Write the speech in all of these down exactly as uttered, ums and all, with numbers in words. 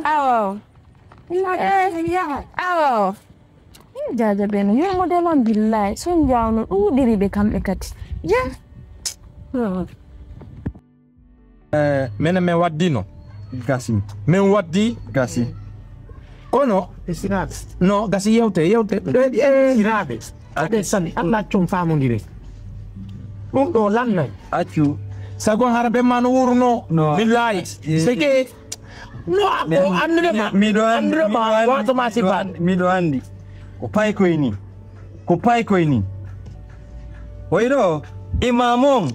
Awo. Awo. Jaja ɓe no yurmo de non billahi. Sun jawno ɗuɗiri ɓe kamɓe kadi. Ja. Eh, menen min waddino. Gasi. Min waddi. Gasi. Kono. No, gasi yewte, yewte. Siraaɓe. Aɗe sani, Allah accon faamondire. Ɗum ɗo lannay. Accu. Sagon hara ɓen ma no wuruno. No. Billahi. Seke. No, ko anndude ma. Miɗo anndi. Anndude ma, wato ma sifa. Miɗo anndi. Ko paykoy ni. Ko paykoy ni. Oy ɗo, imam on.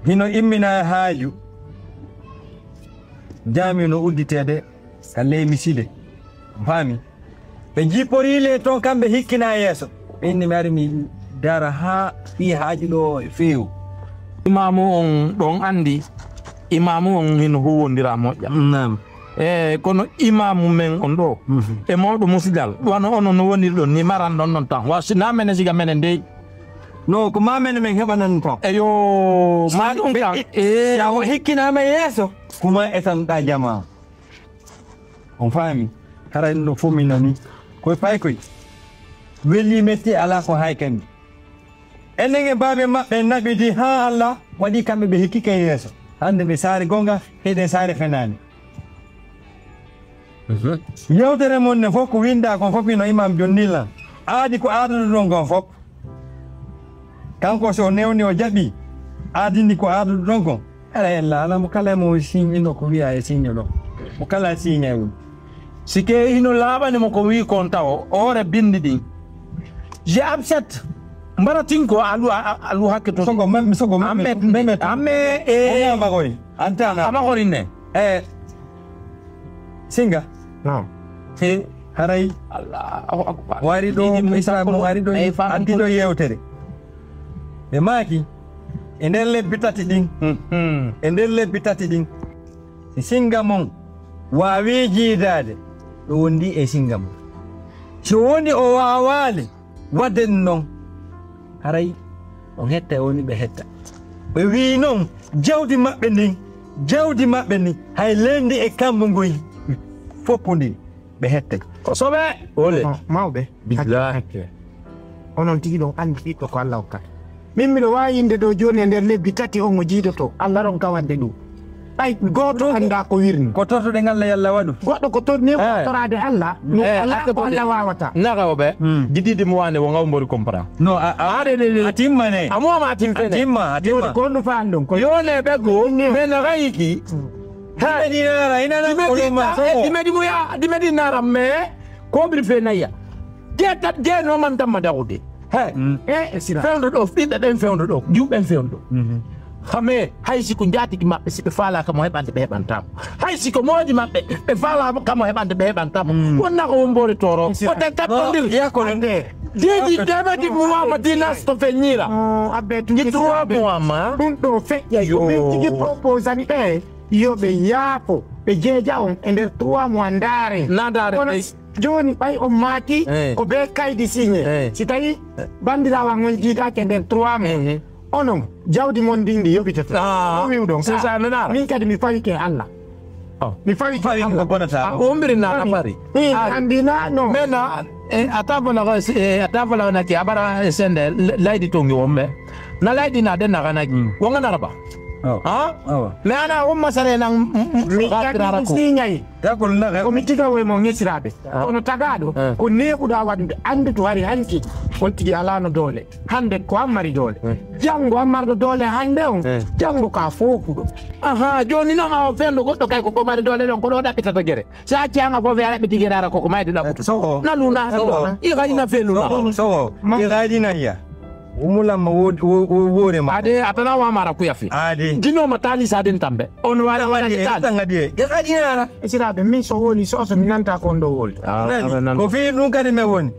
Hino immina e haaju. Jaami no udditeede ka ley miside. Faami? Ɓe jipporii le toon kamɓe hikkina yeeso. Ɓe inni mi ari mi dara haa ɗi haaju ɗo e feewu. Imaamu on ɗon anndi. Imaamu on hino huwwondira moƴƴa. Naam. E kono imaamu men on ɗo. E mawɗo musidal. Wano onon no woniri ɗon ni maran ɗon non tan. Wa si na mene siga mene ndey. No ko ma mene men heɓanan ko. Eyo ma ɗum kan. Yawo hikkinaama yeeso. Kuma etanɗa jama. On faami. Hara no fomina ni. Koy pay koy. Weli metti ala ko hay kami. Enen e baabe maɓɓe naɓidi haa Allah waɗi kamɓe ɓe hikkike yeeso. Hande ɓe saare gonga heɗen saare fenaani. Yewtere mon ne fof ko winda kon fof ino imam jonnila. Aadi ko aadaduɗon kon fof. Kanko so newni o jaɓi aadini ko aadaduɗon kon. Ala ella ala mo kala mo siñino ko wiya e siño ɗo. Mo kala siña e woni. Si ke hino laaɓani mo ko wii kon tawo oore bindi ɗin. Je abset mbaratin ko alu alu hakke to. Sogo mem sogo mem. Amme amme e. Ama koy. Antana. Ama koy ne. Eh, Singa. Naam. He haray. Allahu akbar. Wari ɗo Islam mo wari ɗo addiɗo yewtere. Ɓe maaki e nder lebbi tati ɗin. E nder lebbi tati ɗin. Si singa mon waawi jiidaade ɗo wondi e singa mon. Si woni o waawaali. Waɗen noon, haray on hetta e woni ɓe hetta. Ɓe wiyi noon, jawdi maɓɓe ndin, jawdi maɓɓe ndin, hay leydi e kammu ngun foppondiri, ɓe hettay. Ko soɓe. Ole. Mawɓe. Billahi. Onon tigi ɗon anndi ɓiɗɗo ko Allah hokkata. Min miɗo waawi innde ɗo jooni e nder lebbi tati on o jiidoto. Allah ɗon ka waɗde ɗum. Ɓay gooto anndaa ko wirni. Ko tortoɗen Allah yalla waɗu. Goɗɗo ko torni ko toraade Allah. No alaa ko Allah waawata. Naga o ɓe. Gididi mo wane wo ngaw mbori compra. No a a a timmane. Amo ma tim fene. Timma a timma. Ko no faan ɗon ko yone ɓe go. Men rayiki. Dimedi nara ina na ko ma so. Dimedi mo ya dimedi nara me. Ko bir fe na ya. Je tat je no man tamma dawde. He. E sira. Fewndo ɗo ɓiɓɓe ɓen fewndo ɗo juɓɓen fewndo. Hame hay si ko njaatigi maɓɓe si ɓe faalaaka mo heɓande ɓe heɓantaamo. Hay si ko moodi maɓɓe ɓe faalaaka mo heɓande ɓe heɓantaamo. Wonna ko womboore tooro. Foten kattondir. Deedi demedi muwama dinas to feññira. Abbe tun trois mois ma. Ɗum ɗo feƴƴa yo min tigi proposani ɓe yo ɓe yaafo ɓe jeeja on e nder trois mois ndaare. Na ndaare. Jooni ɓay on maaki ko bee kaydi signe si tawi banndiraawo an on jiidaaki e nder trois mois onon jawdi mon ndin ndi yoɓitete ɗum wiwɗon min kadi mi fawike e Allah mi fawike Allah ko bonata o mbiri na nafari andina non mena a tafola a tafola naki a ɓara sende laydi tongi wonɓe na laydi na den na kanaki wonga naraba ha mais ana umma sare nan mi kadi signay Dagol na ko mi tiga we mo ngesiraɓe kono tagaɗo ko neɓuɗa waɗude andu to hari hanki on tigi alano doole hande ko an mari doole janngo an marɗo doole hande on janngo ka fofuɗo aha joni noon awa fendo goɗɗo kay koko mari doole ɗon ko ɗo ɗaɓɓitata gere sa acci an a fofi a ɗaɓɓiti gere ara koko mayde ɗaɓɓutu na luna i kayna feluna sowo i kayɗinayya Umulamma woore ma. Ade atana wa mara kuya fi. Ade. Dino matali sa den tambe. On wala wala ni tan. Tanga die. Gadi nara. Sira be min so woni so so minanta ko ndo wol. Ko fi dun kadi me woni.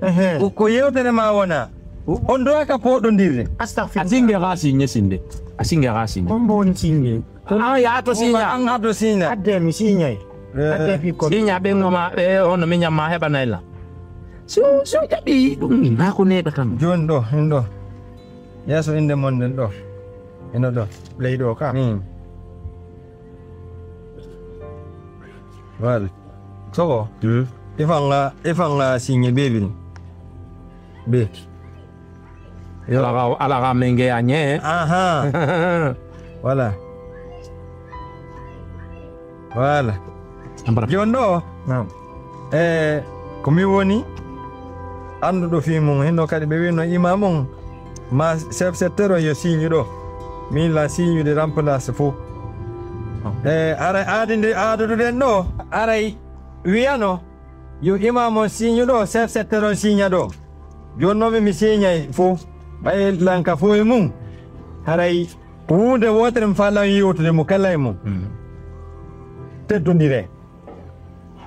Ko yewtere ma wona. On do ka podo dirre. Astaghfirullah. Asinge gasi nyesinde. Asinge gasi. Kombo on singe. An yaato siña an hato siña adde mi siñay adde fi ko siña ɓe goma ɓe hono mi ñamma heɓanay lan so so jaɓi ɗum na ko neɗa tan joni ɗo en ɗo yeeso inde mon nden ɗo eno ɗo ley ɗo ka Voilà. Sogo. Hmm. Ifanga, ifanga sinye bebin. Be. Yo. Ala ka, ala ka menge ya nye. Aha. Voilà. Voilà. Ampara. Jooni ɗo. Naam. E, ko mi woni annduɗo fii mum. Hinno kadi ɓe wino imam on, ma chef secteur on yo siiñu ɗo. Min la siiñude remplace fof. E, aray aadi ndi aadoduɗen ɗo, aray wiyano yo imam on siiñu ɗo, chef secteur on siiña ɗo. Jooni noon mi, mi siiñay fof. Ɓay lanka fof e mum. Haray huunde wootere mi faalaa yewtude mo kala e mum. Mm. Teddondire.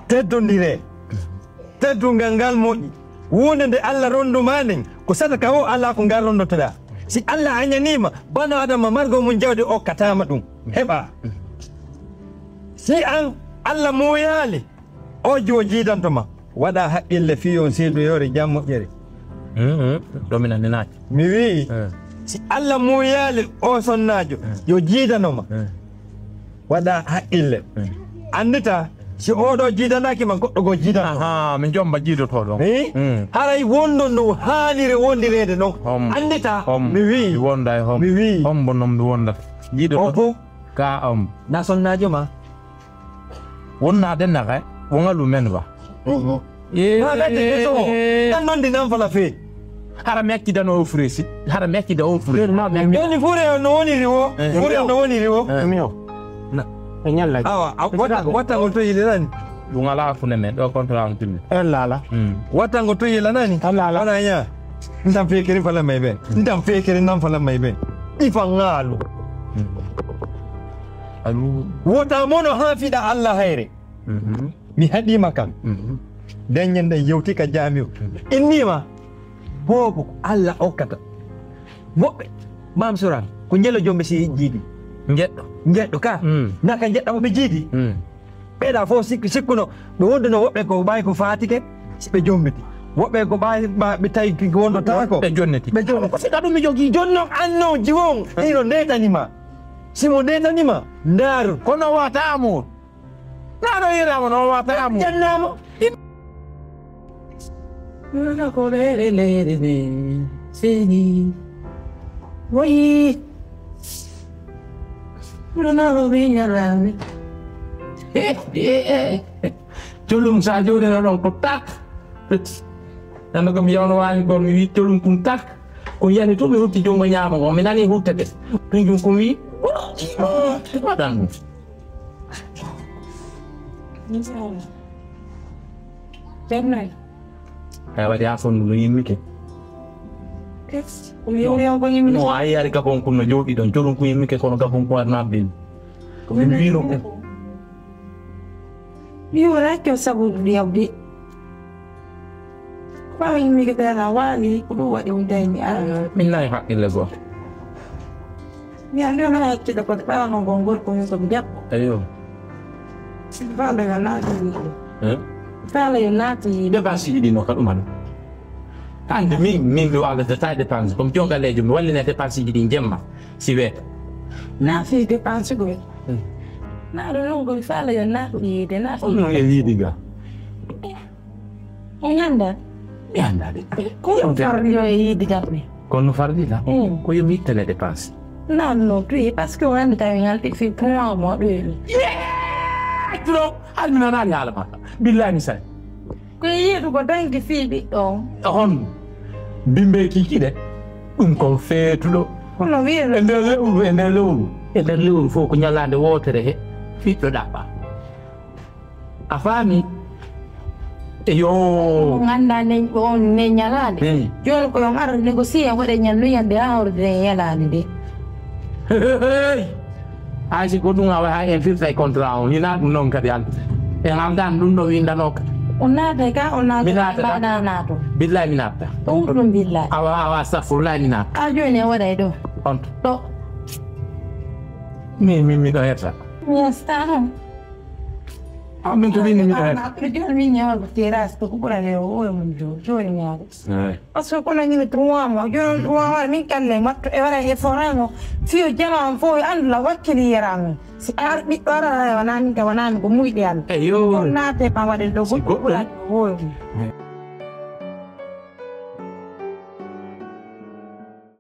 Teddondire. Teddungal ngal moƴƴi. Huunde nde Allah rondu ma nden, ko sadaka o alaa ko ngal rondotoɗaa. Si Allah añaniima, bano Adama margo mum jawdi okkataama ɗum. Heɓa. Si an Allah muuyaali, o jo jiidanto ma. Waɗa haqqille fii on seedu yore jam moƴƴere. Mm, mm. Ɗo mi nani naati. Mi wi'i, eh, si Allah muuyaali o sonnaajo, eh, yo jiidano ma. Eh. Waɗa haqqille. Eh. Anndita, si oɗo jiidanaaki ma, goɗɗo goo jiidanto. Aha, mi jomba jiidoto ɗon. Eh? Mm. Haray wondo no haaniri wondireede non. Hom. Anndita, hom, mi wi'i. Mi wonda e hom. Mi wi'i. Hombo non mi wonda. Jiidoto. Oho. Ka, hom. Na sonnaajo ma. Wonna den na kay, wonga lu men ba. Mhm. Eh, ha, mette, eh, so. Eh. Tan non di nan fala fe. Hara mi accida no offre si. Hara mi accida offre. Joni fure no woni riwo. Eh. Fure no woni riwo. Eh. Mio. Na. E ñalla. Awa, a, wata, wata ko to yile nani. Ɗum alaa fune men, ɗo contrat on timmi. En laala. Hmm. Wata ko to yila nani? An laala. Wona ña. Ntam fekere fala may ben. Ntam fekere nan fala may ben. Ifa ngalu. Hmm. Alu. Wota mono ha fiɗa Allah hayre. Mhm. Mi haɗima kan. Mhm. Dañen ɗen yewti ka jaamiw. Mhm. Innima boobo ko Allah okkata. Woɓɓe, Maam Soran, ko njelo jombe si jiidi. Njeɗɗo. Njeɗɗo ka. Mm. Naka njeɗɗa mo ɓe jiidi. Mm. Ɓeɗa fof sikku, sikkuno, ɓe wonduno woɓɓe ko ɓay ko faatike, si ɓe jombiti. Woɓɓe ko ɓay, ɓa, ɓe tawi ki wondotaako. Ɓe jonniti. Ɓe jonniti. Ko si ka ɗum mi jogii. Jonno anno jiwon, hino ndetanima. Si mo ndetanima, ndaaru. Kono wata amour. Naɗo yirama no wata amour. Jannama. Nuna ko lere lere ne. Seni. Woyi. Nuna ko be nyarami. Colum sa jodeno ɗon ko tak. Nano ko mi yawno wawi ko mi wi colum kum tak. Ko yani to mi hutti jungo ñaamo ngo, mi nani huttete. Ɗum jum ko wi. Waɗan. Ay, waɗi ha sondu no yimmike. Mo ayi ari gabon kun no jooɗi ɗon, joɗum kun yimmike kono gabon kun arnaɓe. Ko min wino ko. Mi wona ko sabu yawde. Ko mi yimmike dana waali, ko ɗum waɗi mi daymi ala. Min nayi haqqille goo. Mi anndi wona hakkille ko ɓawa no ngon gorko mum ko mi debbo. Eyo. Faala yo naati yiide. Eh? Faala yo naati yiide. Dépense ji ɗi no ka ɗum haɗa. Hannde min, min mi waalata ta dépense. Comme jongaleejo mi wallina dépense ji ɗi jemma. Si weeta. Na fi dépense gol. Hmm. Na ɗo non gol faala yo naati yiide, naati. Ɗum no e yiidi ga. O ñanda? Mi annda de. Ko yo fardi yo e yiide garɗe. Kono fardi la. Hmm. Ko yo mi ittane dépense. Non, non, tu es parce que on a tawi ngal fi point mo ɗo. Yee! Tro, almina nani hala mata. Billahi mi sai. Ko yeetu ko danki fii ɓiɗɗo on. Hon bimbe kiki de. Ɗum ko feetuɗo. Kono wi'e e nder lewru, e nder lewru. E nder lewru fof ko ñalaande wootere he ɓiɗɗo ɗaɓɓa. A faami? Eyo. Mo nganndaa ne, on ne ñalaande. Hmm. Jooni ko yo on ar négocier, en waɗe ñanndu ñande haa horde e ñalaande nde. Hey, hey, hey. Hay si ko ɗum a waɗa, en firta e contrat on. Hina ɗum noon kadi, an. En aldan ɗum ɗo winndanoka. O naatay ka, o naatay. Mi naatata. Mbaɗa naato. Billahi mi naatata. Ɗum ko ɗum billahi. Awa, awa, astagfirullah, mi naatata. A jooni a waɗay ɗo. On. Ɗo. Mi, mi, miɗo herta. Mi yasta noon. Amin ko min mi Ɓe joni min ñawal ko terrasse ko ɓurani o oyo mum jo joni ñaade. Parce que kono ñimi trois mois joni trois mois min kalle matto e wara e forango fiyo jama on fof e andu la wakkili yerango si ar ɓiɗɗo ara wonani ka wonani ko muyɗi an Eyo. Ɗon naate ma waɗen ɗo goɗɗo ɓurani o oyo mum.